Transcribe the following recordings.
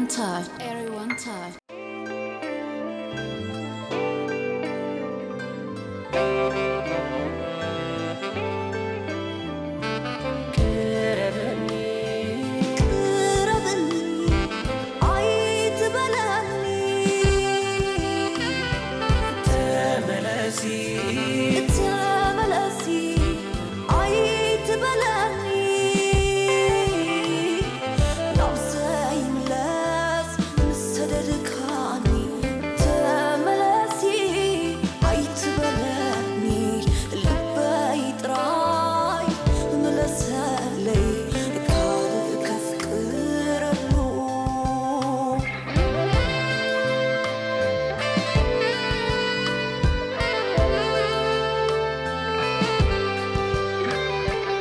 Touch. Everyone touch. ቅረበኒ፣ ቅረበኒ፣ ኣይትበለኒ። ተመለሲ፣ ተመለሲ፣ ኣይትበለኒ። ናብ ዘይምለስ ምስ ሰደድካኒ። ተመለሲ ኣይትበለኒ፣ ልበይ ጥራይ ምለሰለይ፣ ካልእ ከፍቅረሉ።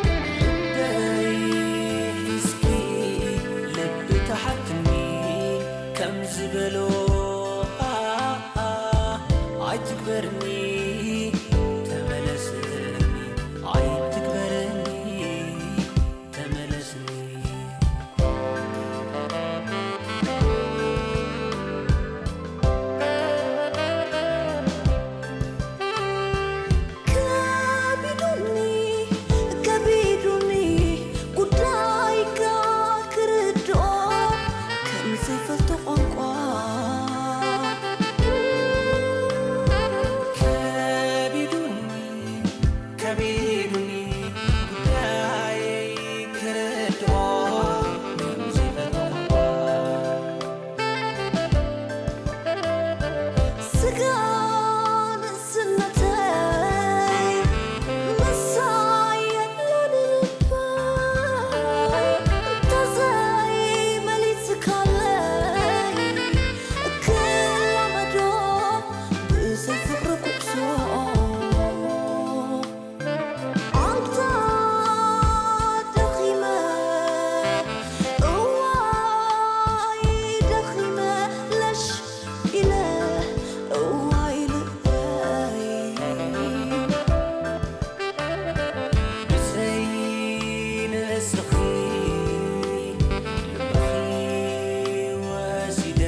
ልበይ እስኪ ልቢ ተሓትኒ ከም ዝበሎ፣ ኣ፣ ኣ፣ ኣይትግበርኒ፣ ተመለስኒ፣ ኣይትግበርኒ፣ ተመለስኒ። ከቢዱኒ፣ ከቢዱኒ ጉዳይካ ክርድኦ ከም ዘይፈልጦ ቋንቋ። ከቢዱኒ፣ ከቢዱኒ ጉዳየይ ክርድኦ ከም ዘይፈልጦ ቋንቋ። ስጋ ንእስነተይ ምሳይ የለን ልበይ፣ እንተዘይመሊስካለይ ክላመዶ ብዘይ ፍቕሪ ኩዕሶ። ኣንታ ደኺመ፣ እዋይ ደኺመ፣ ለሽ ኢለ፣ እዋይ ልበይ። ብዘይ ንስኺ ልብኺ ወሲደ፣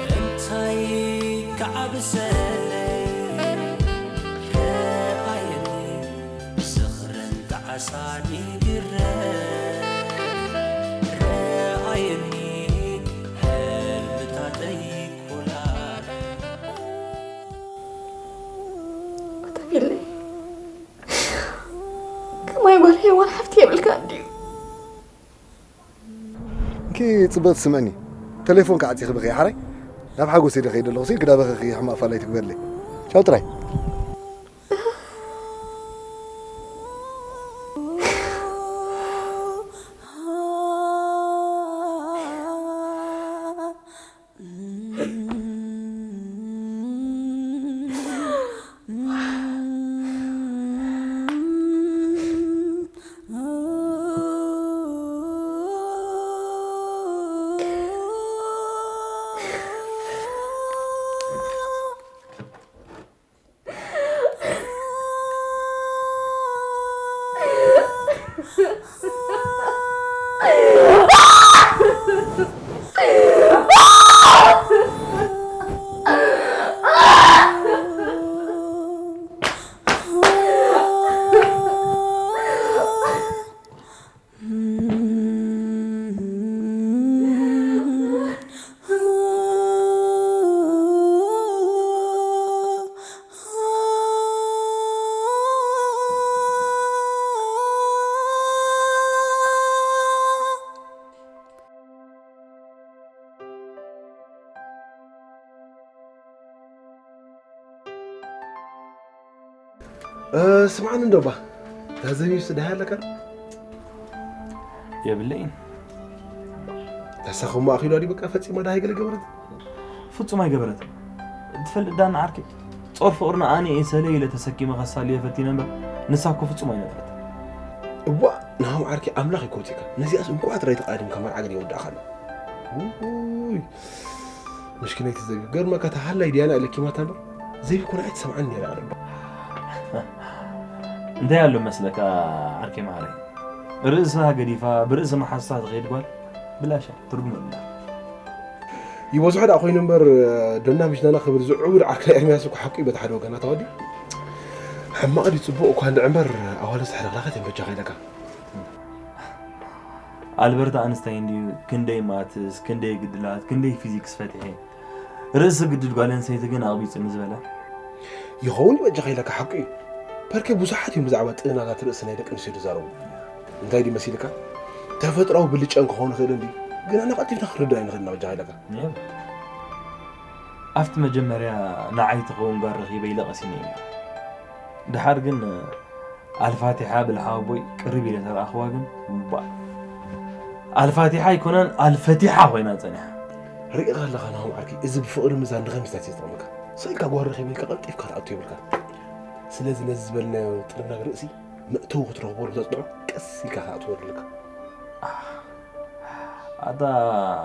እንታይ ክዓብሰለይ? ረኣየኒ ብዝኽርን ጣዕሳን ይግረፍ፣ ረኣየኒ ህልምታተይ ኮላር። ኣታ ቢለይ፣ ከማይ ጓል ሄዋን ሓፍቲ የብልካ እንድዩ። እንኪ ጽብቕቲ ስምዕኒ፣ ተሌፎን ክዓጺኺ ብኺ ሓራይ። ናብ ሓጎስ ኢለ ከይደ ኣለኹ፣ ሲል ግዳ በኸኺ ሕማቕ ፋላይ ትግበርለይ። ቻው ጥራይ። እ፣ ስምዓኒ እንዶ ባ፣ እታ ዘቢብሲ ደሃይ ኣለካ? የብለይን። እታ ሳኹማ ኣኺሉ ኣዲ በቃ ፈጺማ ደሃይ ገለ ገበረት? ፍጹም ኣይገበረትን። ትፈልጥ ዳና ዓርከይ፣ ጾር ፍቕርና ኣነ እየ ሰለ ኢለ ተሰኪመ ከሳልዮ ፈቲነ እምበር፣ ንሳ እኮ ፍጹም ኣይነጥፈትን። እዋእ፣ ናሆም ዓርከይ ኣምላኽ ይኮቲካ። ነዚኣስ እንቋዕ ጥራይ ተቓዲምካ መርዓ ገለ ይወዳእካ ኣሎ። ውይ፣ ምሽኪነይቲ ዘቢብ። ገርመካ እታ ሃላይ ድያና ለኪማታ እምበር፣ ዘቢብ ኮነ ኣይትሰምዓን ነይራ ኣነ። እንታይ ኣሎ መስለካ ዓርከይ መሃረይ? ርእሳ ገዲፋ፣ ብርእሲ መሓዝታ ትኸይድ ጓል፣ ብላሻ ትርጉም የብላ። ይበዝሖ ደኣ ኮይኑ እምበር፣ ዶና ምጅናና ክብል ዝዕውድ ዓርኪ ናይ ኤርምያስ እኮ ሓቁ እዩ። በቲ ሓደ ወገን ኣታ ወዲ፣ ሕማቕ ድዩ ጽቡቕ እኳ እንድዒ እምበር፣ ኣዋልድ ሕልኽላኻት እየን በጃኻ ኢለካ። ኣልበርት ኣንስታይን ድዩ ክንደይ ማትስ፣ ክንደይ ግድላት፣ ክንደይ ፊዚክስ ፈቲሐ፣ ርእሲ ግድድ ጓል ኣንስተይቲ ግን ኣቕቢጽኒ ዝበለ? ይኸውን እዩ በጃኻ ኢለካ ሓቁ እዩ። በርከ ብዙሓት እዮም ብዛዕባ ጥእናታት ርእሲ ናይ ደቂ ኣንስትዮ ዝዛረቡ። እንታይ ድዩ መሲልካ? ተፈጥራዊ ብልጫን ክኸውን ይኽእል እንዲ፣ ግን ኣነ ቀልጢፍና ክንርዳእ ኣይንኽእልና በጃኻ ኢለካ። እየ። ኣብቲ መጀመርያ ንዓይ ትኸውን ጓል ረኺበ ኢለ ቀሲነ እየ። ድሓር ግን ኣልፋቲሓ ብልሓ ኣቦይ ቅርብ ኢለ ተረኣኽዋ ግን፣ እባ ኣልፋቲሓ ኣይኮነን ኣልፈቲሓ ኮይና ጸኒሓ። ርኢኻ ኣለኻ ናሆም ዓርኪ፣ እዚ ብፍቕሪ ምዛን ንኸምስታት እዩ ዝጠቕመካ። ስቕ ኢልካ ጓል ረኺበ ኢልካ ቀልጢፍካ ትኣቱ የብልካ። ስለዚ ነዚ ዝበልናዮ ጥርናግ ርእሲ መእተዊ ክትረኽበሉ ክተጽንዖ ቀስ ኢልካ ክትኣትወሉ ኣለካ። ኣታ፣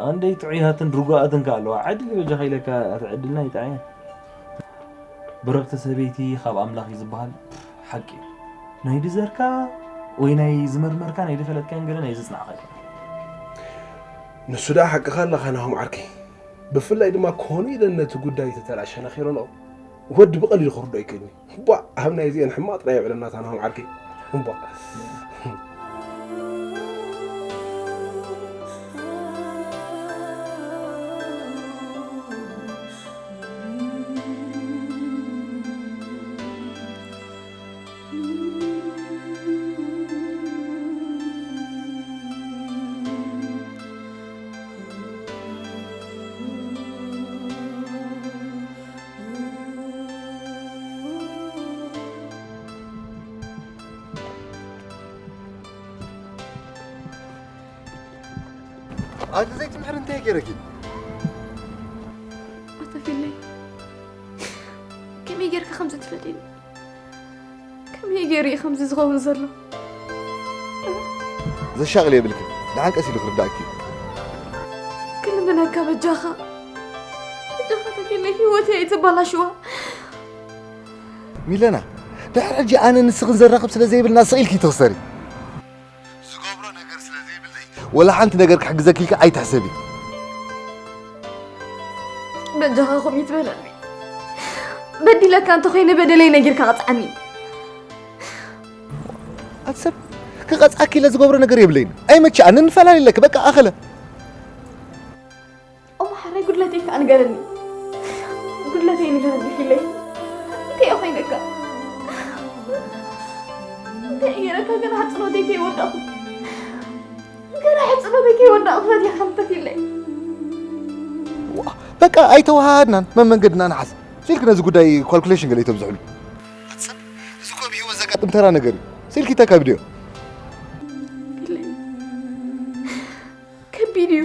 ክንደይ ጥዑያትን ርጉኣትን ከ ኣለዋ። ዕድል በጃኻ ኢለካ፣ ኣታ ዕድልና ይጥዓያ። ብርኽቲ ሰበይቲ ካብ ኣምላኽ እዩ ዝበሃል ሓቂ እዩ። ናይ ድዘርካ ወይ ናይ ዝመርመርካ፣ ናይ ድፈለጥካን ገለ ናይ ዝጽናዕካ ኣይኮነን። ንሱ ደኣ ሓቅኻ ኣለኻ ናሆም ዓርከይ። ብፍላይ ድማ ኮነ ኢለን ነቲ ጉዳይ ተተላሸና ኸይረንኦ፣ ወዲ ብቐሊሉ ክርድኦ ኣይክእልን እዩ። እባ ኣብ ናይ እዚአን ሕማቕ ጥራይ የብዕለና እታ ናሆም ዓርከይ። እባ። ኣቲ ዘይትምሕር እንታይ ገይረኪ? ኣታ ፊለይ፣ ከመይ ጌርካ ከምዚ ትፈትየኒ? ከመይ ገይሩ እዩ ከምዚ ዝኸውን ዘሎ? ዘሻቕል የብልክን። ደሓን ቀስ ኢሉ ክርዳእኪ እዩ። ክልምነካ በጃኻ። በጃኻ ኣታ ፊለይ፣ ህይወተይ ኣይተባላሽዋ። ሚለና፣ ድሕሪ ሕጂ ኣነ ንስኽን ዘራኽብ ስለ ዘይብልና ስቕ ኢልኪ ትኽሰሪ። ዝገብሮ ነገር ስለ ዘይብለይ፣ ወላ ሓንቲ ነገር ክሕግዘኪ ኢልካ ኣይትሕሰቢ። በጃኻ ከምኡ ይትበለኒ። በዲለካ እንተኾይነ በደለይ ነጊርካ ቅጽዓኒ። ኣቲ ሰብ፣ ክቐጽዓኪ ኢለ ዝገብሮ ነገር የብለይን። ኣይመችኣንን፣ ንፈላለ ኢለኪ፣ በቃ ኣኸለ። እሞ ሓራይ ጉድለተይ ከኣ ንገረኒ። ጉድለተይ ንገረኒ ፊለይ። እንታይ እየ ኮይነካ? እንታይ እየ ገይረካ? ገና ሕጽኖተይ ከይወዳእኩ። ገና ሕጽኖተይ ከይወዳእኩ ፈቲኻ እንተ ፊለይ። ዋ፣ በቃ ኣይተወሃሃድናን መመንገድና ንሓዝ። ስኢልክ ነዚ ጉዳይ ካልኩሌሽን ገለ ይተብዝሕሉ። ኣቲ ሰብ፣ እዚ እኮ ኣብ ህይወት ዘጋጥም ተራ ነገር እዩ። ስኢልክ ይተካብድዮ። ፊለይ። ከቢድ እዩ።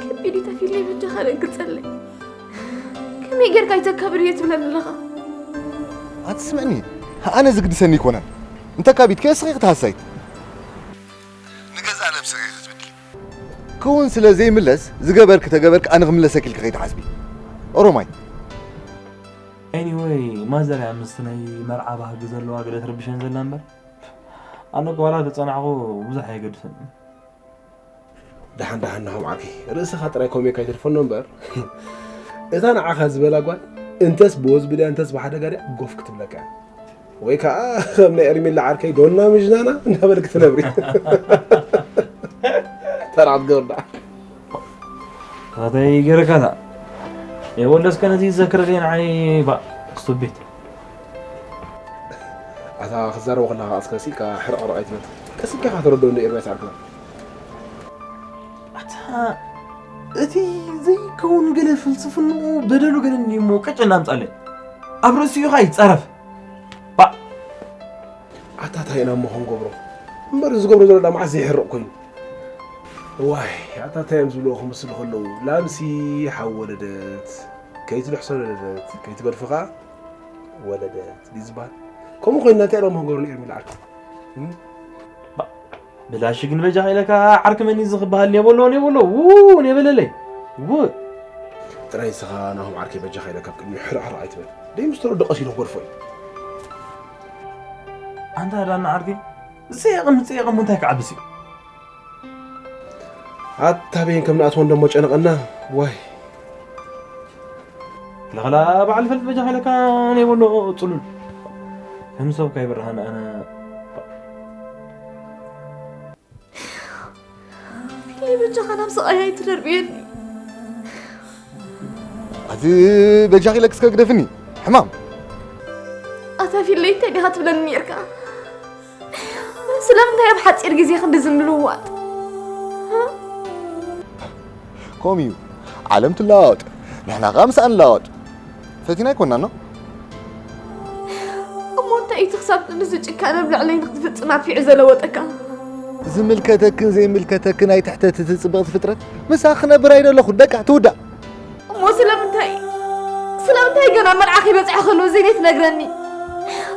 ከቢድ እዩ ተፊለይ፣ በጃኻ ደንግጸለይ። ከመይ ጌርካ ይተካብድ እየ ትብለኒ ኣለኻ? ኣቲ ስምዕኒ፣ ኣነ ዝግድሰኒ ይኮነን። እንተ ካቢድከ እስኺ ክትሃሳይ። ንገዛእ ነብስኺ ክትብድሊ። ክውን ስለ ዘይምለስ፣ ዝገበርክ ተገበርክ ኣነ ክምለሰኪ ኢልኪ ከይትሓስቢ። ኦሮማይ። ኤኒወይ፣ ማዘር እያ ምስቲ ናይ መርዓ ባህጊ ዘለዋ ገለ ትርብሸን ዘላ እምበር። ኣነ እኮ ዋላ ተጸናዕኹ ብዙሕ ኣየገድሰን። ደሓን ደሓን ናሆም ዓርከይ፣ ርእስኻ ጥራይ ኮሜካ ኣይተርፈኖ እምበር፣ እታ ንዓኻ ዝበላ ጓል እንተስ ብወዝቢ ድያ እንተስ ብሓደጋ ድያ ጎፍ ክትብለካ እያ። ወይ ከኣ ከም ናይ ኤርሚላ ዓርከይ ዶና ምጅናና እንዳበልክ ትነብሪ። ተራ ክትገብር ደኣ። ታተይ ገረካታ። የወለስከ ነዚ ዘክረለይ ንዓይ ባ ስቱቢት። ኣታ ክዛረቡ ከለኻ እስከ ሲልካ ሕርቕርቕ ኣይትበል። ቀስ ኢልካ ኢኻ ተረድኦ እንዶ ኤርምያስ ዓርከና። ኣታ እቲ ዘይከውን ገለ ፍልስፍንኡ በደሉ ገለ እንድዩ እሞ ቅጭ እናምጻለይ። ኣብ ርእሲኡ ኸኣ ይጸረፍ። ባ ኣታ እንታይ ኢና እሞ ክንገብሮ? እምበር ዝገብሮ ዘሎ ደኣ መዓስ ዘይሕርቕ ኮይኑ። ዋይ፣ ኣታ እንታይ እዮም ዝብልዎ ክምስሉ ከለዉ፣ ላምሲ ሓው ወለደት፣ ከይትልሕሶ ወለደት፣ ከይትገድፎ ኸኣ ወለደት ድዩ ዝበሃል? ከምኡ ኮይንና እንታይ ደሞ ክንገብር ንኤርሚ ለዓል? እም? ባ-፣ ብላሽ ግን በጃኻ ኢለካ ዓርኪ መን እዩ ዝኽበሃል? ኔበሎ፣ ኔበሎ፣ ው፣ ኔበለለይ። ው። ጥራይ ንስኻ ናሆም ዓርከይ በጃኻ ኢለካ ኣብ ቅድሚኡ ሕርሕር ኣይትበል። ደይ ምስ ተረድኦ ቀስ ኢሉ ክገድፎ እዩ። ኣንታ ዳና ዓርከይ፣ ዝጸየቐ ምጸየቐ እሞ እንታይ ክዓብስ እዩ? ኣታ በይን ከም ንኣትወን ደሞ ጨነቐና። ዋይ። ለኸላ በዓል ፈልጥ በጃ ሓይለካ ነይበሎ ጽሉል። ከም ሰብ ካይበርሃን ኣነ። ፊሊ በጃኻ ናብ ስቓይ ኣይትደርብየኒ። ኣቲ በጃኺ ኢለኪ እስከ ግደፍኒ። ሕማም። ኣታ ፊለይ እንታይ ዲኻ ትብለኒ ነርካ? ስለምንታይ ኣብ ሓጺር ግዜ ክንዲ ዝምልዋጥ? ከምኡ እዩ። ዓለም ትለዋወጥ። ንሕና ከኣ ምስኣ ንለዋወጥ። ፈቲና ኣይኮናን ኖ? እሞ እንታይ እቲ ክሳብ ክንድዚ ጭካነ ኣብ ልዕለይ ንክትፍጽም ኣድፊዑ ዘለወጠካ? ዝምልከተክን ዘይምልከተክን ኣይትሕተቲ እቲ ጽብቕቲ ፍጥረት። ምሳኺ ክነብር ኣይደለኹን። በቃ ትውዳእ። እሞ ስለምንታይ? ስለምንታይ ገና መርዓ ከይበጽሐ ከሎ ዘይትነግረኒ?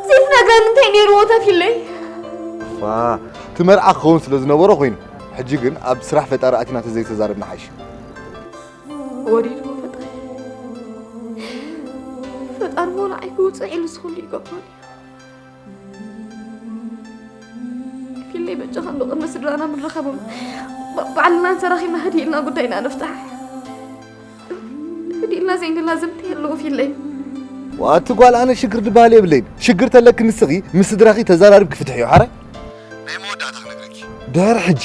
ዘይትነግረኒ እንታይ ነይርዎ ተፊለይ? ፋ፣ እቲ መርዓ ክኸውን ስለ ዝነበሮ ኮይኑ። ሕጂ ግን ኣብ ስራሕ ፈጣሪ ኣቲና ተዘይተዛረብና ሓይሽ። ወሪድዎ ፈጣሪ። ፈጣሪ እሞ ንዓይ ክውጽዕ ኢሉ ዝኹሉ ይገብሮ ድዩ? ፊለይ በጃኻ እንዶ ቅድሚ ስድራና ምንረኸቦም ባ-፣ ባዕልናን ተራኺብና ህድእ ኢልና ጉዳይና ንፍታሕ። ህድእ ኢልና ዘይንላዘብ እንታይ ኣለዎ ፊለይ? ዋቲ ጓል ኣነ ሽግር ድበሃል የብለይን። ሽግር ተለኪ ንስኺ ምስ ስድራኺ ተዘራሪብኪ ፍትሕዮ ሓራይ? ናይ መወዳእታ ክነግረኪ። ድሕር ሕጂ፣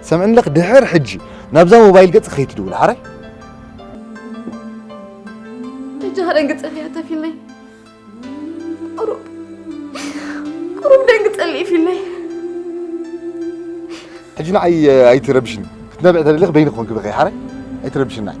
ሰምዕኒ ኣለኽ፣ ድሕር ሕጂ ናብዛ ሞባይል ገጽ ከይትድውል ሓራይ? በጃኻ ደንግጸለይ ኣታ ፊለይ። ቁሩብ፣ ቁሩብ ደንግጸለይ ፊለይ። ሕጂ ንዓይ ኣይትረብሽኒ። ክትነብዕ ተደሊኽ በይኒ ክኾንኪ ብኸይ ሓራይ? ኣይትረብሽኒ ንዓይ።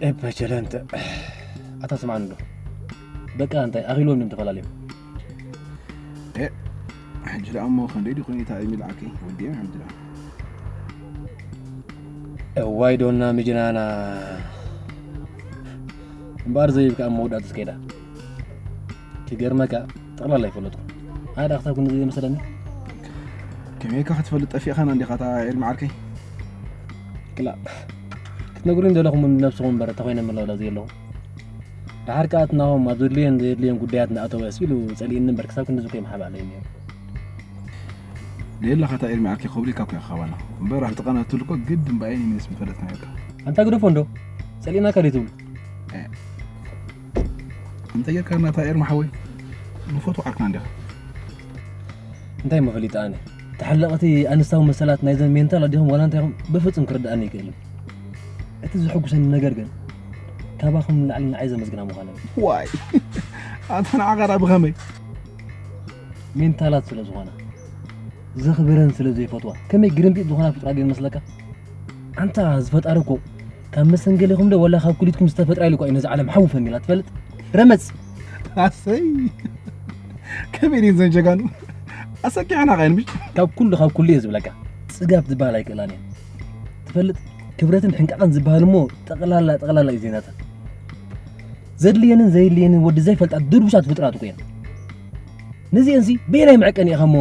ኤፐቸለንተ። ኣታ ስምዓኒ ዶ? በቃ እንታይ ኣኺሎም ድዮም ተፈላለዮም? ኤ፣ ሕጂ ደኣ እሞ ክንደይ ድዩ ኮይኑ እታ ኢሚል ዓርከይ? ወዲኦም እዮም ሕጂ ደኣ። እዋይ ዶና ምጅናና። እምበኣር ዘይብካ ኣብ መወዳእታ ስከይዳ። ክገርመካ፣ ጠቕላላ ኣይፈለጥኩ። ኣነ ደኣ ክሳብ ክንድዚ ዘይመሰለኒ። ከመይካ ክትፈልጥ ጠፊእኻና እንዲኻ እታ ኤርሚ ዓርከይ? ክላ፣ ክትነግሩኒ ዘለኹም ነብስኹም እምበር፣ እታ ኮይነ መለወላ ዘየለኹ። ደሓር ከኣ እቲ ናሆም ኣብ ዘድልዮን ዘየድልዮን ጉዳያት እናኣተወ ሲሉ ጸሊእኒ እምበር፣ ክሳብ ክንድዚ እኮ ይመሓባእ ኣለይ ነይሩ። ደየላኻ እታ ኤርሚ ዓርከይ ክብሉ ኢልካ እኮ ኢኻ ካባና። እምበር ኣብቲ ቀናትሉ እኮ ግድን ብኣይን ኢሚንስ ምፈለጥካ ነርካ። ኣንታ ግደፎ እንዶ፣ ጸሊእናካ ደይ ትብሉ? እ። እንታይ ጌርካና እታ ኤርሚ ሓወይ? ንፈትዎ ዓርክና እንዲኻ። እንታይ እሞ ፈሊጠ ኣነ? ተሓለቕቲ ኣንስታዊ መሰላት ናይዘን ሜንታል ኣዲኹም ዋላ እንታይ ኢኹም ብፍጹም ክርድኣኒ ኣይክእልን። እቲ ዘሐጉሰኒ ነገር ግን ካባኹም ንላዕሊ ንዓይ ዘመስግና ምዃነን። ዋይ! ኣንታ ንዓኻ ደኣ ብኸመይ? ሜንታላት ስለ ዝኾና፣ ዘኽብረን ስለ ዘይፈትዋ፣ ከመይ ግርምቢጥ ዝኾና ፍጡራት ድየን መስለካ? ኣንታ ዝፈጣሪ እኮ ካብ መሰንገሊኹም ዶ ወላ ካብ ኩሊትኩም ዝተፈጥራ ኢሉ እኮ እዩ ነዚ ዓለም ሓዊ ፈኒላ ትፈልጥ? ረመጽ! ኣሰይ! ከመይ ድየን ዘን ጀጋኑ? ኣሰኪዐና ኸየን ምሽ? ካብ ኩሉ፣ ካብ ኩሉ እየ ዝብለካ። ጽጋብ ዝበሃል ኣይክእላን እየን። ትፈልጥ? ክብረትን ሕንቃቐን ዝበሃል እሞ ጠቕላላ፣ ጠቕላላ እዩ ዜናተን። ዘድልየንን ዘየድልየንን ወዲ ዘይፈልጣ ድርቡሻት ፍጡራት እኮ እየን። ነዚአንሲ በየናይ መዐቀኒ ኢኻ እሞ፣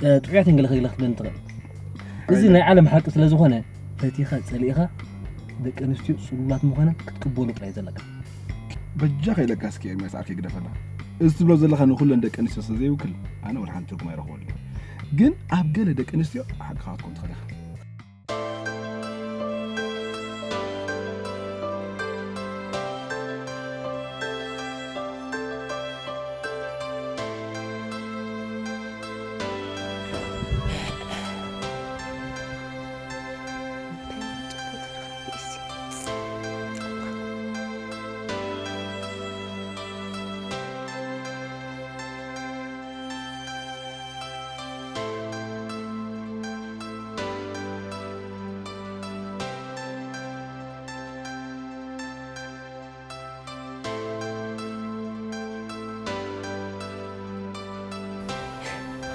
እ፣ ጥዑያተን ገለ ከይግለ ክትብለኒ ትኽእል? እዚ ናይ ዓለም ሓቂ ስለ ዝኾነ፣ ፈቲኻ ጸሊእኻ ደቂ ኣንስትዮ ጽሉላት ምዃነን ክትቅበሎ ጥራይ ዘለካ። በጃኻ ኢለካ እስኪ ኤርምያስ ዓርከይ ግደፈና። እዚ ትብሎ ዘለኻ ንኹለን ደቂ ኣንስትዮ ስለ ዘይውክል ኣነ ወላ ሓንቲ ትርጉም ኣይረኽበሉን። ግን ኣብ ገለ ደቂ ኣንስትዮ ሓቅኻ ክትኮን ትኽእል ኢኻ።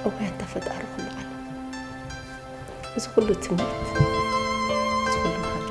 እዋይ ኣታ ፈጣሪ ኩሉ ዓለም፣ እዚ ኩሉ ትምኒት፣ እዚ ኩሉ መሃሪ።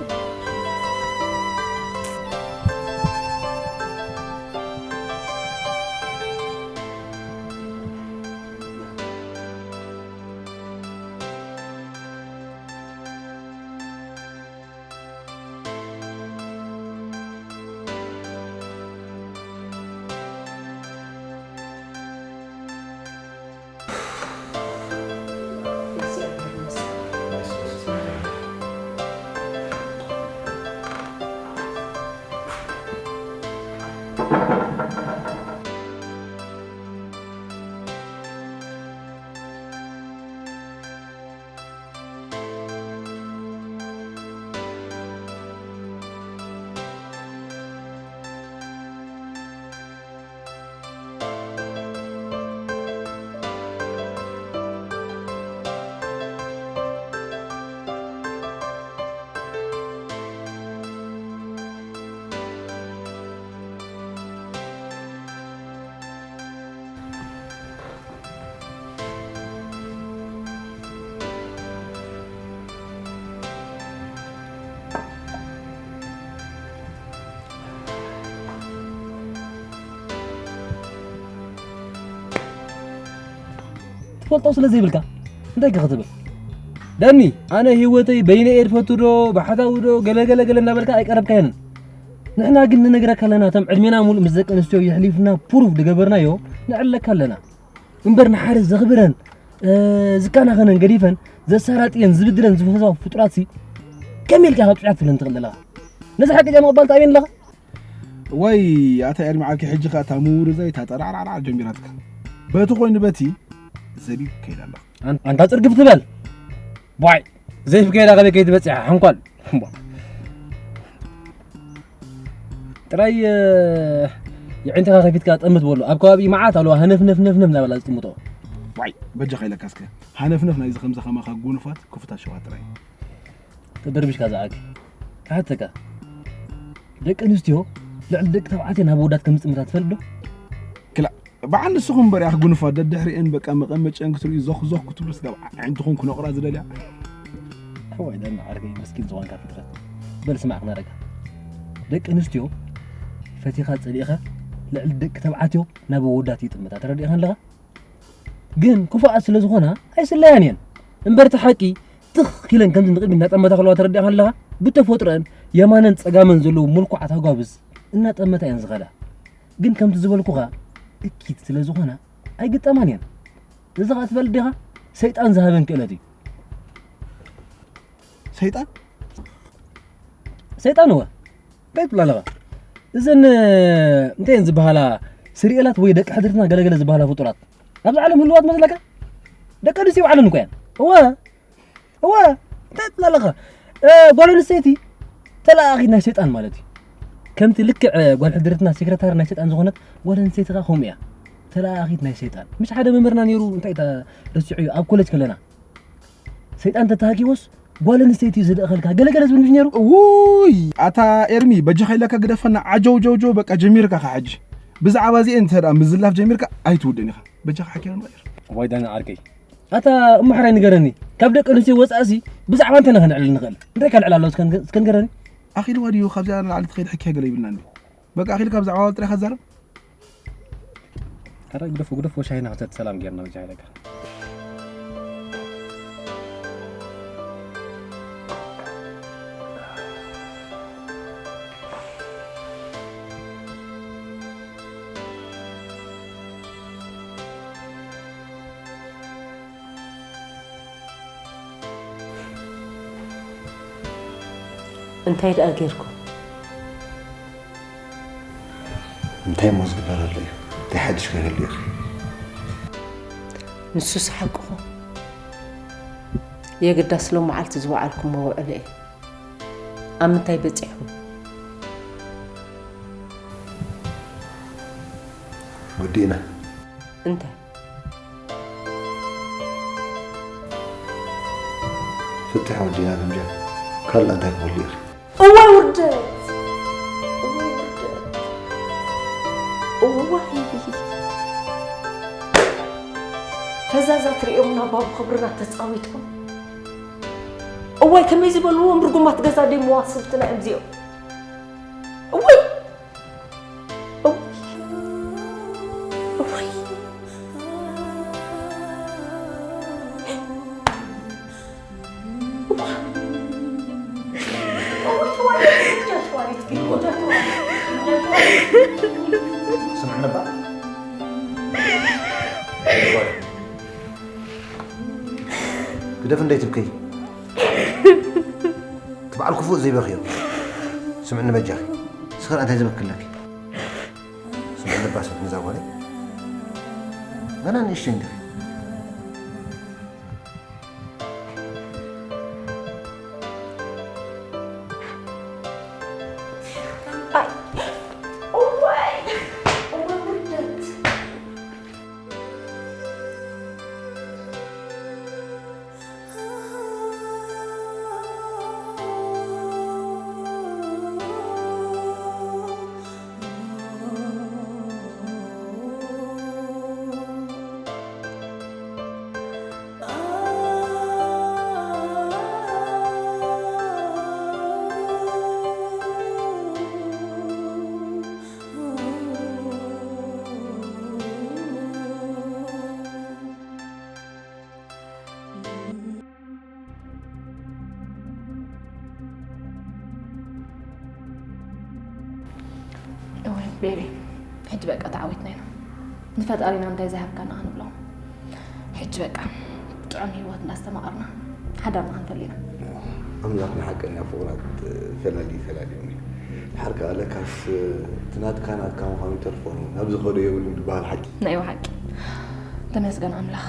ትፈልጦ ስለ ዘይብልካ እንታይ ከ ክትብል? ዳኒ፣ ኣነ ህይወተይ በይነ እየ ዝፈቱ ዶ፣ ብሓታዊ ዶ፣ ገለ ገለ ገለ እናበልካ ኣይቀረብካየንን። ንሕና ግን ንነግረካ ኣለና፣ እቶም ዕድሜና ሙሉእ ምስ ደቂ ኣንስትዮ የሕሊፍና ፕሩፍ ዝገበርናዮ ነዕልለካ ኣለና። እምበር ንሓደ ዘኽብረን፣ እ፣ ዝከናኸነን ገዲፈን ዘሳራጥየን ዝብድለን ዝፈትዋ ፍጡራትሲ ከመይ ኢልካ ካብ ጽያት ትብለን ትኽእል ዘለኻ? ነዚ ሓቂ እዚኣ ምቕባል ተኣብየን ኣለኻ? ወይ ኣታ ኤርሚ ዓርኪ፣ ሕጂ ኸኣ እታ ምውርዛይ እታ ጠራዕራዕራዕ ጀሚራትካ። በቲ ኮይኑ በቲ ዘቢብ ከይዳ ኣለኻ። ኣን-፣ ኣንታ ጽርግፍ ትበል። ቧይ፣ ዘይፍ ከይዳ ከበይ ከይትበጽሕ ሓንኳል። ጥራይ፣ እ፣ የዒንትኻ ከፊትካ ጠምት በሎ። ኣብ ከባቢ መዓት ኣለዋ፣ ሃነፍ ነፍ ነፍ ነፍ እናበላ ዝጥምቶ። ዋይ፣ በጃኻ ኢለካ እስከ። ሃነፍነፍ ናይዚ ከምዚ ከማኻ ጉኑፋት ክፉታት ሸውሃት ጥራይ። ተደርቢሽካ ዝዓግ። ክሓተካ። ደቂ ኣንስትዮ ልዕሊ ደቂ ተባዕትዮ ናብ ኣወዳት ከም ዝጥምታ ትፈልጥ ዶ? ክላ፣ በዓል ንስኹም እምበር ያኽ ጉኑፋት ደድሕሪኤን በቃ መቐመጨን ክትርእዩ ዞኽ ዞኽ ክትብሉ ስጋብ ኣዒንትኹም ክነቑራ ዝደልያ። እዋይ፣ ደና ዓርከይ፣ መስኪን ዝኾንካ ፍጥረት። በል ስማዕ ክነረካ። ደቂ ኣንስትዮ ፈቲኻ ጸሊእኻ ልዕሊ ደቂ ተባዕትዮ ናብ ኣወዳት ይጥምታ። ተረዲእኻ ኣለኻ? ግን ክፉኣት ስለ ዝኾና ኣይስለያን እየን። እምበር እቲ ሓቂ ትኽ ኢለን ከምዚ ንቕድሚት እናጠመታ ከለዋ ተረዲእኻ ኣለኻ? ብተፈጥሮአን የማነን ጸጋመን ዘለዉ ምልኩዓት ኣጓብዝ እናጠመታ እየን ዝኸዳ። ግን ከምቲ ዝበልኩኻ እኪት ስለ ዝኾና ኣይግጠማን እየን። እዚ ኸኣ ትፈልጥ ዲኻ? ሰይጣን ዝሃበን ክእለት እዩ። ሰይጣን? ሰይጣን እወ። እንታይ ትብላ ኣለኻ? እዘን፣ እንታይ እየን ዝበሃላ? ስርኤላት ወይ ደቂ ሕድርትና ገለገለ ዝበሃላ ፍጡራት ኣብዚ ዓለም ህልዋት መስለካ? ደቂ ኣንስትዮ ባዕለን እኮ እየን። እወ፣ እወ፣ እንታይ ትብላ ኣለኻ? እ፣ ጓል ኣንስተይቲ ተለኣኣኺት ናይ ሰይጣን ማለት እዩ። ከምቲ ልክዕ፣ እ፣ ጓል ሕድርትና ሴክረታሪ ናይ ሰይጣን ዝኾነት፣ ጓል ኣንስተይቲ ኸኣ ከምኡ እያ። ተለኣኣኺት ናይ ሰይጣን። ምሽ ሓደ መምህርና ነይሩ፣ እንታይ እታ ረሲዑ እዩ፣ ኣብ ኮሌጅ ከለና። ሰይጣን ተተሃኪቦስ ጓል ኣንስተይቲ እዩ ዝልእኸልካ። ገለገለ ዝብል ምሽ ነይሩ? ውይ፣ ኣታ ኤርሚ፣ በጃኻ ኢለካ ግደፈና። ዓጀው ጀው ጀው፣ በቃ ጀሚርካ ኸ ሕጂ። ብዛዕባ እዚኤን እንተ ደኣ ምዝላፍ ጀሚርካ፣ ኣይትውድእን ኢኻ። በጃኻ ሓኪና ንቐይር። እዋይ ዳኒ ዓርከይ። ኣታ እሞ ሕራይ ንገረኒ። ካብ ደቂ ኣንስትዮ ወጻእሲ ብዛዕባ እንታይ ኢና ከነዕልል ንኽእል? እንታይ ከነዕልል ኣሎ? እስከ ንገ-፣ እስከ ንገረኒ። ኣኺልዋ ድዩ? ካብዚኣ ንላዕሊ ትኸይድ ሕክያ ገለ ይብልና እንዲ። በቃ ኣኺልካ ብዛዕባ ጥራይ ኢኻ ትዛረብ? ኣረ ግደፎ፣ ግደፎ፣ ሻሂና ክሰቲ ሰላም ጌርና በጃ ኢለካ። እንታይ ደኣ ጌርኩም? እንታይ እሞ ዝግበር ኣሎ እዩ? እንታይ ሓድሽ ከ ይህሉ እዩ? ንሱስ ሓቅኹም። የግዳስ ሎም መዓልቲ ዝወዓልኩሞ ውዕሎ እዩ። ኣብ ምንታይ በጺሕኩም? ወዲእና። እንታይ? ፍትሕ ወዲእና ግምጃ። ካልእ እንታይ ክህሉ እዩ? እዋይ ውርደት! እዋይ ውርደት! እዋይ! ፈዛዛት ሪኦም ናብ ባቡ ክብርና ተጻዊቶም። እዋይ ከመይ ዝበልዎም ርጉማት ገዛ ደይ መዋስብትና እዮም እዚኦም። እዋይ እዋይ እዋይ ስምዕነባ ግደፍ እንደይ ትብከይ ትበዓል ክፉእ ዘይበኽዮ ስምዕኒ በጃኺ ስኽር እንታይ ዝበክለኪ ስምዕነባ ስምዕኒ ዛጓለይ ገና ንእሽተይ እንዲኺ እወ ቤቢ፣ ሕጂ በቃ ተዓዊትና ኢና። ንፈጣሪና እንታይ ዝሃብካና ክንብሎ። ሕጂ በቃ ጥዑም ህይወት እንዳስተማቐርና ሓዳርና ክንፈሊ ኢና። ኣምላኽ ንሓቀኛ ፍቑራት ፈላልዩ ፈላልዮም እዩ። ድሓር ከኣ ለካስ እቲ ናትካ ናትካ ምዃኑ ይተርፎ ናብ ዝኸዶ የብሉን ዝበሃል ሓቂ። ናይ ብሓቂ ተመስገን ኣምላኽ።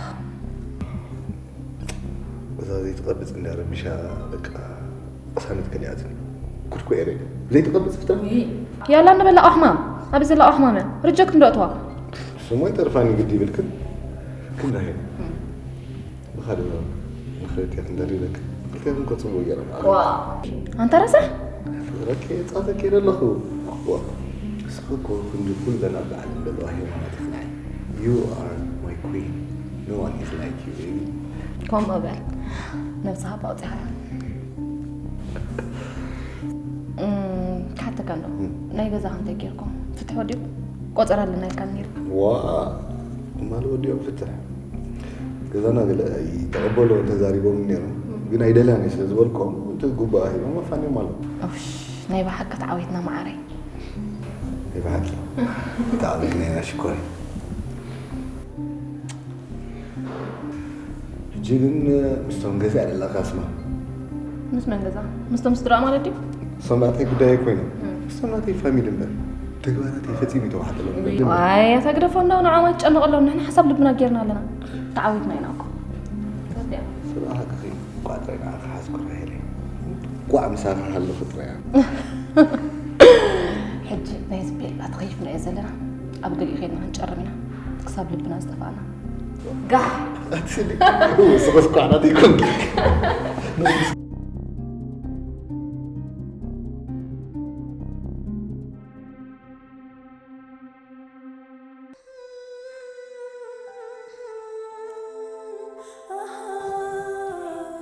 እዛ ዘይትቐብጽ እንዳ ረቢሻ በቃ ቅሳነት ከሊኣትኒ። ጉድ ኮ እየ ሬድ። ዘይትቐብጽ ፍትራ። ያላ ንበላ ኣሕማም ኣብ ዘላ ኣሕማም ሪጀክት እንዶ እትዋ ስሙ ኣይጠርፋኒ ግዲ ይብልክን። ክንዳሄ ብኻደ ንኽልቲያ ክንደሪበክ ክልቲያኩም ከ ጽቡቅ ገይሮም ኣንታ ረሳሕ ፍቅረክ ጻተክ ኣለኹ። ንስኺ እኮ ክንዲ ኩለን ኣብ ዓለም ዘለዋ ሃይማኖት ኢኽናይ። You are my queen. No one is like you, baby. ከምኡ በል ነብስኻ ኣውፂኻ ክሓተካ ኣሎ ናይ ገዛኻ እንታይ ጌርኩም ፍትሕ ወዲኡ ቆፀራ ኣለና ኢልካ ነይሩ ዋ እማል ወዲኦም ፍትሕ ገዛና ገለ ይተቐበሎ ተዛሪቦም ነይሮም ግን ኣይደልያን እየ ስለ ዝበልኮም እቲ ጉባኣ ሂቦም ኣፋንዮም ኣለዉ ናይ ብሓቂ ተዓዊትና መዓረይ ናይ ብሓቂ ብጣዕሚ ግናይና ሽኮር ሕጂ ግን ምስቶም ገዛ ኣለኻ ስማ ምስ መን ገዛ ምስቶም ስድራ ማለት ድዩ እሶም ናተይ ጉዳይ ኣይኮይኖም እሶም ናተይ ፋሚሊ እምበር ተግባራተይ ፈፂሙ ይተዋሓጠሎም ኣይ ኣታ ግደፎ እንዳው ንዓማ ትጨንቐሎም ንሕና ሓሳብ ልብና ጌርና ኣለና ተዓዊትና ኢና እኮ ስብኣኻ ክኸይ ቋጥረና ክሓዝኩ ራሄለይ ቋዕ ምሳኻ ሃለኹ ጥራያ ሕጂ ናይዚ ቤላ ተኸይፍና እየ ዘለና ኣብ ገሊኡ ከይድና ክንጨርም ኢና ክሳብ ልብና ዝጠፋእና ጋህ ስለ ስኸስኳዕና ዘይኮን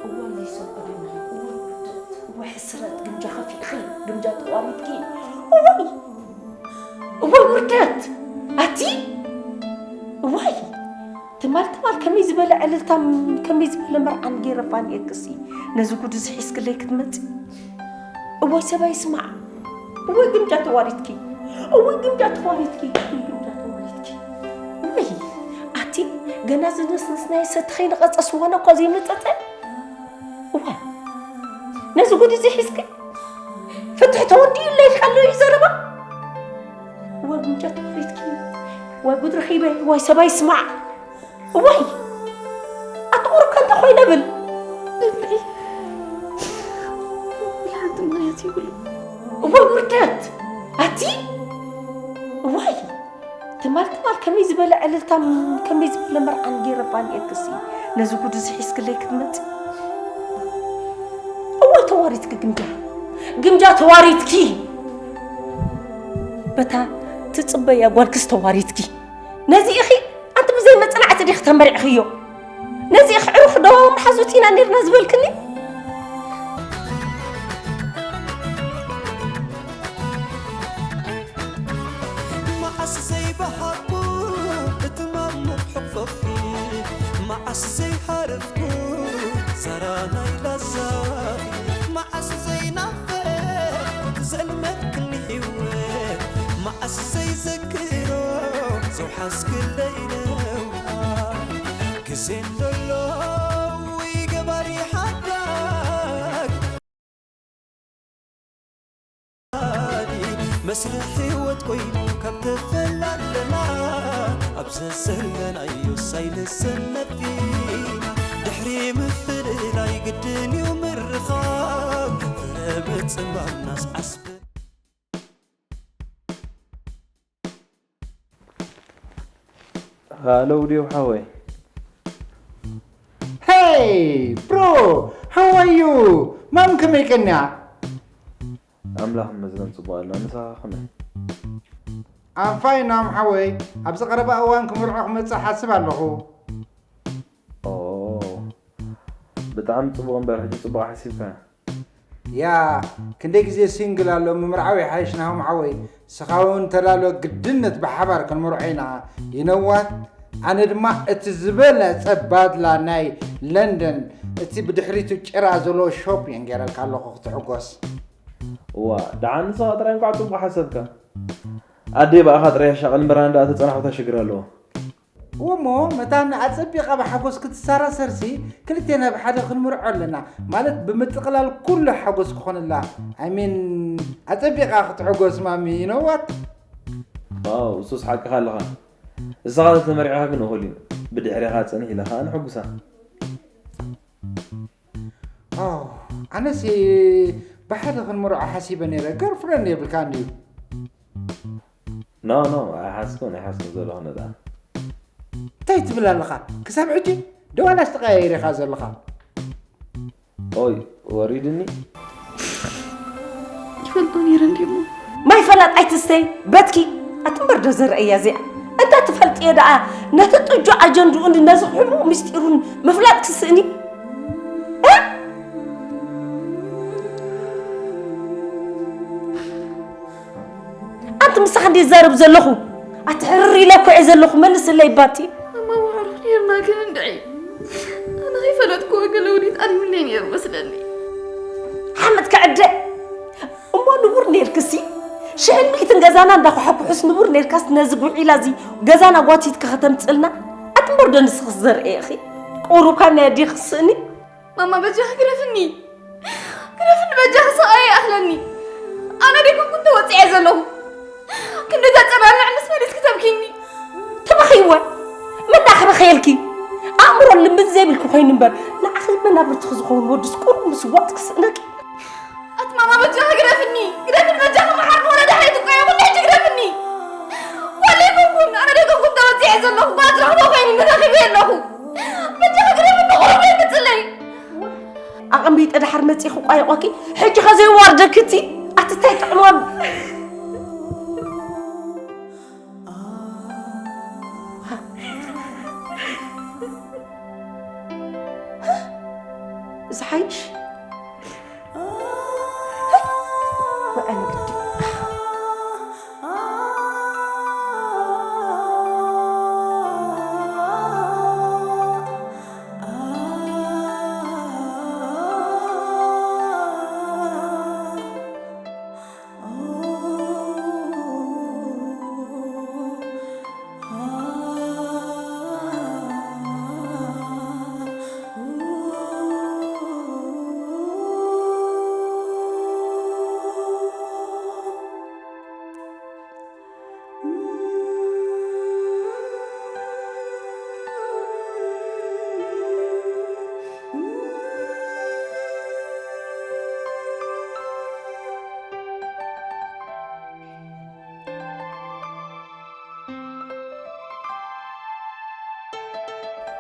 እዋን ዘይሰብር የለን። እዋን ውርደት፣ እዋይ ሕስረት፣ ግምጃ ከፊእኺ፣ ግምጃ ተቋሪጥኪ። እዋይ እዋይ ውርደት ኣቲ እዋይ ትማል ትማል ከመይ ዝበለ ዕልልታ ከመይ ዝበለ መርዓን ገይረ ፋንየክሲ ነዚ ጉድ እዚ ሒዝክለይ ክትመፂ እዋይ ሰባይ ስማዕ እወ ግምጃ ተዋሪድኪ እወ ግምጃ ተዋሪድኪ እወ ግምጃ ተዋሪድኪ ወይ ኣቲ ገና ዝነስነስናዮ ሰቲ ከይንቐጸ ስዋና እኳ ዘይመጸጸ እወ ነዚ ጉድ እዚ ሒዝኪ ፍትሒ ተወዲኡ ኢለ ኢልካ ኣሎ እዩ ዘረባ እወ ግምጃ ተዋሪድኪ ወይ ጉድ ረኺበ ወይ ሰባይ ስማዕ እዋይ ኣትቑርካ እንተ ኮይነ ብል እምበይ ሓንቲ ምኽንያት ይብሉ እዋይ ውርደት ኣቲ እዋይ ትማል ትማል ከመይ ዝበለ ዕልልታ ከመይ ዝበለ መርዓን ገይረ ፋንኤክሲ ነዚ ጉድ እዚ ሒዝክለይ ክትመጽእ እዋይ ተዋሪድኪ ግምጃ ግምጃ ተዋሪድኪ በታ ትጽበያ ጓልክስ ተዋሪድኪ ነዚ ኢኺ ኣንቲ ብዘይ መጽናዕቲ ዲኺ ተመሪዕኽዮ ነዚ ክዕሩኽ ዶ ምሓዙት ኢና ነርና ዝበልክኒ? መዓስ ዘይበሃኩ እቲ ማሙቕ ሕቕፈኺ፣ መዓስ ዘይሃረፍኩ ዛራ ናይ ላዛኺ፣ መዓስ ዘይናፈቕኩ ዘልመድክኒ ህይወት፣ መዓስ ዘይዘክሮ ዘውሓስክለይ ነውራ፣ ግዜ እንደሎ ውይ ገባሪ ሓዳግ መስርሕ ህይወት ኮይኑ ካብ ተፈላለና ኣብ ዘዘለናዮ ሳይንሰን ነቢና ድሕሪ ምፍልላይ ግድን እዩ ምርኻብ ፍረ ምጽማምናስ ዓስቢ ሃለው ድዩ ሓወይ? Hey, bro, how are you? ማም ከመይ ቀንያ? ኣምላኽ ይመስገን ጽቡቕ ኣሎ። ንስኻ ከመይ? I'm fine ማም ሓወይ። ኣብዚ ቀረባ እዋን ክምርዖ ክመጽእ ሓስብ ኣለኹ። ኦ ብጣዕሚ ጽቡቕ እምበር ሕጂ ጽቡቕ ሓሲብካ። ያ ክንደይ ግዜ ሲንግል ኣሎ ምምርዓው ይሓይሽ ናሆም ሓወይ። ንስኻ እውን ተዳሎ ግድነት ብሓባር ክንምርዖ ኢና። You know what? ኣነ ድማ እቲ ዝበለጸ ባድላ ናይ ለንደን እቲ ብድሕሪቱ ጭራ ዘለዎ ሾፕ እየን ገይረልካ ኣለኹ ክትሕጎስ። እዋ ደሓን ንስኻ ጥራይ እንኳዕ ጽቡቕ ሓሰብካ። ኣደይ ብኣኻ ጥራይ ኣሻቕል እምበር ኣነ ደኣ ተጸናሕኩታ ሽግር ኣለዎ። እሞ መታን ኣጸቢቓ ብሓጎስ ክትሰራሰርሲ ክልቴና ብሓደ ክንምርዖ ኣለና ማለት ብምጥቕላል ኩሉ ሓጎስ ክኾንላ። I mean ኣጸቢቓ ክትሕጎስ ማሚ you know what? ዋው እሱስ ሓቅኻ ኣለኻ። ንስኻ ተተመሪዕኻ ግን እኹል እዩ። ብድሕሬኻ ጽንሕ ኢለ ኸኣ ንሕጉሳ። ኣነሲ ብሓደ ክንምርዖ ሓሲበ ነይረ። ገርፍረንድ የብልካን ድዩ? No no ኣይሓዝኩን ኣይሓዝኩን ዘለኹ ነታ። እንታይ ትብል ኣለኻ? ክሳብ ሕጂ ደዋላስ ተቐያይር ኢኻ ዘለኻ? ኦይ ወሪድኒ። ይፈልጦ ነይረ እንዲሞ ማይ ፈላጥ ኣይትስተይ በትኪ ኣትምበር ዶ ዘርእያ እዚኣ እንተ ትፈልጥዮ ደኣ ነቲ ጥጁ ኣጀንድኡ ነዚ ሕሙቕ ምስጢሩን ምፍላጥ ክስእኒ ኣንቲ ምሳኻ እንደ ዛረብ ዘለኹ ኣቲ ሕርር ኢለ ኩዐ ዘለኹ መልስለይ ባቲ ኣማማዕሮ ነርና ግን እንድዒ ኣነ ከይፈለጥኩ ወገለ ውዲት ኣሊምለይ ነይሩ መስለኒ ሓመድ ክዕደ እሞ ንቡር ነርክሲ ሽሕን ሚእትን ገዛና እንዳኳሓኩሑስ ንቡር ነርካስ ነዚ ጉዒላ እዚ ገዛና ጓቲትካ ከተምፅልና ኣትምበር ዶ ንስኽስ ዘርእየኺ ቁሩብካ ናይ ኣዴኺ ስእኒ ማማ በጃኺ ግረፍኒ ግረፍኒ በጃኺ ስቓየ ይኣኽለኒ ኣነ ደይኮንኩን ተወፂዐ ዘለኹ ክንዲ ተፀናንዕ ምስ መሊስኪ ተብኪኒ ተበኺወ መና ክበኸየልኪ ኣእምሮ ልምድ ዘይብልኪ ኮይኑ እምበር ንዓኺ መናብርትኺ ዝኸውን ወድስ ቁሩብ ምስዋጥ ክስእነኪ ኣቲ ማማ በጃኺ ግረፍኒ ግረፍኒ በጃኺ መሓር ንወለዳ ሕለይ ትቆየ ኩሉ ሕጂ ግረፍኒ ጓለይ ኮንኩን ኣነ ደይኮንኩን ተወፂዐ ዘለኹ ጓል ዝረኽቦ ኮይኑኒ ረኺበ ኣለኹ በጃኺ ግረፍኒ ቁሩብ የምፅለይ ኣቐንቢጠ ድሓር መፂኹ ቋይቆኪ ሕጂ ከዘይዋርደኪ እቲ ኣቲ ታይ ጥዕሞም ዝሓይሽ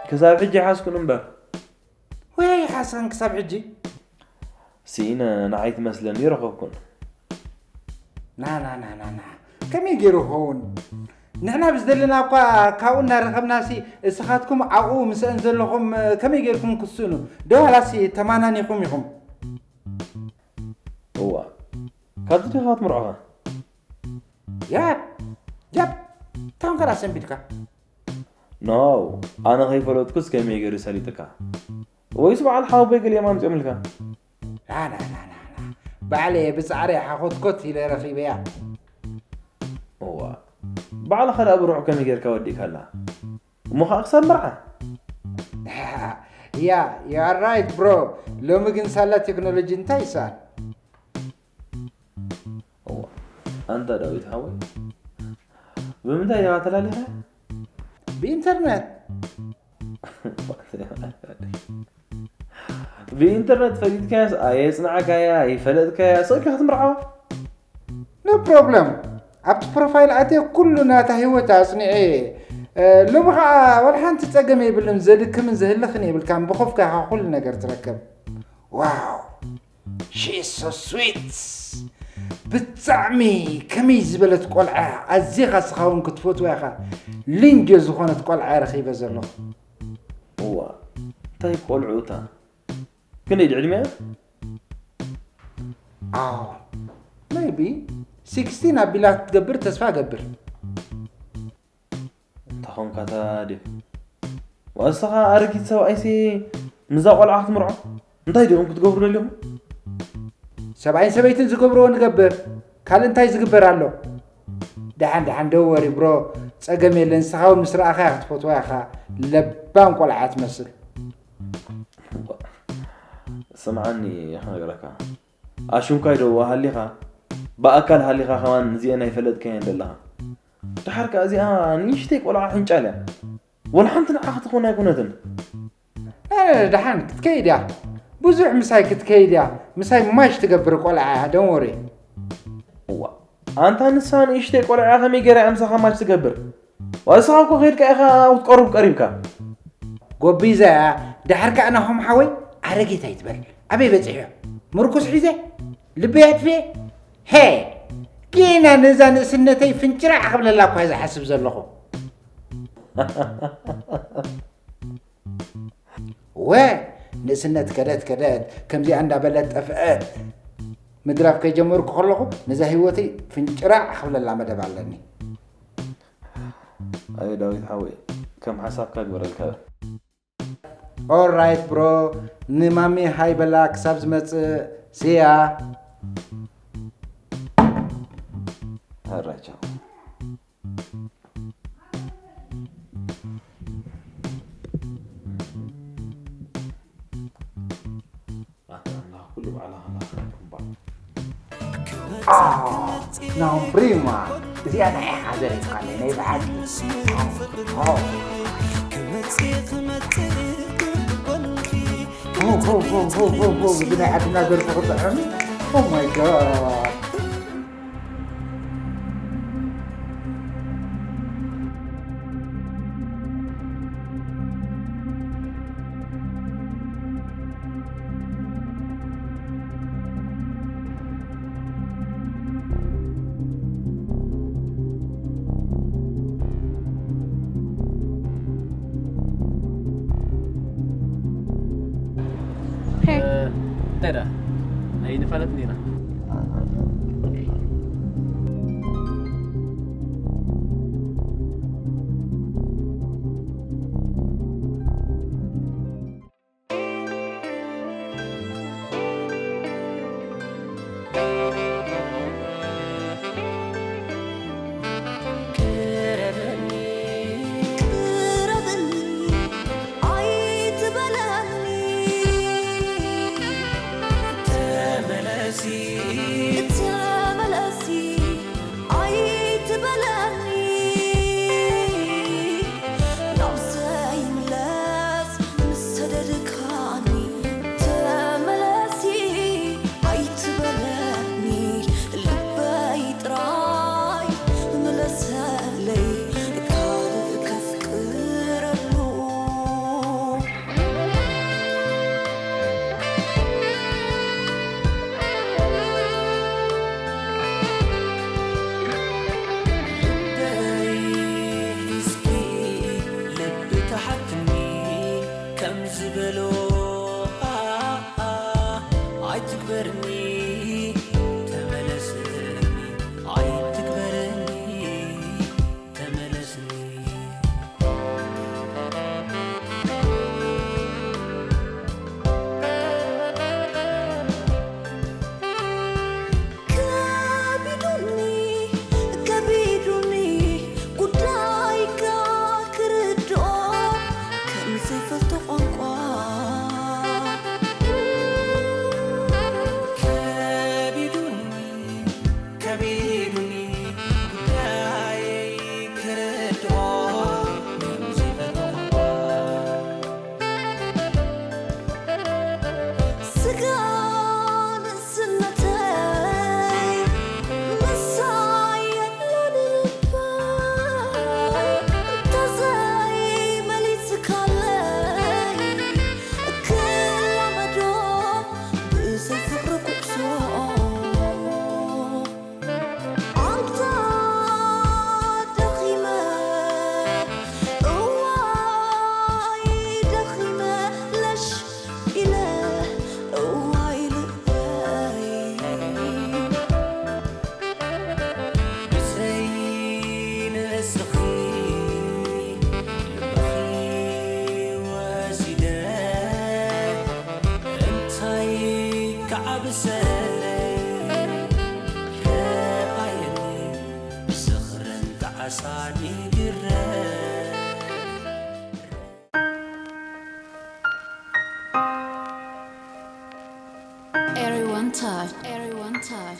ክሳብ ሕጂ ይሓዝኩን እምበር ወይ ኣይሓዝካን ክሳብ ሕጂ ስኢነ ንዓይ ትመስለኒ ረኸብኩን ናናናናና ከመይ ገይሩ ክኸውን ንሕና ብዝደለና እኳ ካብኡ እናረኸብናሲ፣ እስኻትኩም ኣብኡ ምስአን ዘለኹም ከመይ ጌርኩም ክትስእኑ? ዶ ዋላሲ ተማናኒኹም ኢኹም? እዋ፣ ካብዚ ዲኻ ክትምርዖኻ? ያብ ያብ፣ ታውን ከዳ ሰንቢድካ። ኖ፣ ኣነ ከይፈለጥኩስ ከመይ ገይሩ ሰሊጥካ? ወይስ በዓል ሓወቦይ ገሊኦም ኣምፂኦምልካ? ና ና ና ና ና፣ ባዕለየ ብፃዕሪ ሓኾትኮት ኢለ ረኺበያ። እዋ፣ ባዕልኻ ደኣ ብሩዕ ከመይ ጌርካ ወዲእካላ? እሞ ኸዓ ክሳብ መርዓ። ያ፣ you are right bro። ሎሚ ግን ሳላ ቴክኖሎጂ እንታይ ይሰኣን? እዋ፣ ኣንታ ዳዊት ሓወይ፣ ብምንታይ ዲኻ ተላሊኻ? ብኢንተርነት። ብኢንተርነት ፈሊጥካያስ ኣየጽናዕካያ ኣይፈለጥካያ ሰው ኢልካ ክትምርዓዋ? No problem። ኣብቲ ፕሮፋይል ኣትየ ኩሉ ናታ ህይወት ኣጽኒዐ እየ። እ፣ ሎሚ ኸዓ ዋላ ሓንቲ ጸገም የብልን፣ ዘድክምን ዘህልኽን የብልካን፣ ብኾፍካ ኢኻ ኩሉ ነገር ትረክብ። ዋው፣ she is so sweet። ብጣዕሚ ከመይ ዝበለት ቆልዓ፣ ኣዚኻ ስኻ እውን ክትፈትዋ ኢኻ። ልንጆ ዝኾነት ቆልዓ ረኺበ ዘለኹ። እዋ፣ እንታይ ቆልዑ እታ? ክንደይ ዕድሚኣ? ኣዎ፣ maybe ሲክስቲን ኣቢላ ክትገብር ተስፋ እገብር። እንተኾንካ ታዲያ፣ ዋስኻ ኣረጊት ሰብኣይሲ ምስዛ ቆልዓ ክትምርዖ? እንታይ ዲኹም ክትገብሩ ደሊኹም? ሰብኣይን ሰበይትን ዝገብርዎ ንገብር። ካልእ እንታይ ዝግበር ኣሎ? ደሓን ደሓን፣ don't worry bro፣ ጸገም የለን። ንስኻ እውን ምስ ረኣኻያ ክትፈትዋ ኢኻ። ለባም ቆልዓ ትመስል። ስምዓኒ ክነግረካ፣ ኣሽንኳይ ዶ ሃሊኻ? ብኣካል ሃሊኻ ከማን እዚአን ኣይፈለጥካየን ዘለኻ። ድሓር ከኣ እዚኣ ንእሽተይ ቆልዓ ሕንጫል እያ። ወላ ሓንቲ ንዓኻ ትኾን ኣይኮነትን። እ፣ ደሓን ክትከይድ እያ። ብዙሕ ምሳይ ክትከይድ እያ። ምሳይ ማሽ ትገብር ቆልዓ እያ፣ don't worry። እዋ፣ ኣንታ ንሳ ንእሽተይ ቆልዓ ከመይ ገይራ እያ ምሳኻ ማች ትገብር? ዋላ ንስኻ እኮ ከይድካ ኢኻ ክትቀርብ ቀሪብካ። ጎቢዛ እያ፣ ደሓር ከኣ ናሆም ሓወይ ኣረጊት ኣይትበል። ኣበይ በጺሑ? ምርኩስ ሒዘ? ልበይ ኣጥፍኤ? ሄ! ጌና ነዛ ንእስነተይ ፍንጭራዕ ክብለላ እኳ እየ ዝሓስብ ዘለኹ። ወ ንእስነት ከደት ከደት ከምዚኣ እንዳበለት ጠፍአት። ምድራፍ ከይጀመርኩ ከለኹ ነዛ ህይወተይ ፍንጭራዕ ክብለላ መደብ ኣለኒ። ኣየ ዳዊት ሓወይ፣ ከም ሓሳብካ ግበረልካ። Alright bro፣ ንማሚ ሃይ በላ ክሳብ ዝመጽእ። See ya። ኣራይ ቻው። ኣታ ኣምላኽ ኩሉ ባዕላ ኸማኻ እምባ። ናሆም ፕሪማ፣ እዚኣ ናይ ሓዘን እያ ትኻለይ፣ ናይ ብሓቂ። እዚ ናይ ዓድና ደርፊ ክጥዕም። Oh my God። እንታይ ደኣ ኣይንፋለጥን ኢና። ዓብሰለይ ረኣየኒ ዝኽርን ጣዕሳን ይግረ Everyone touch, everyone touch.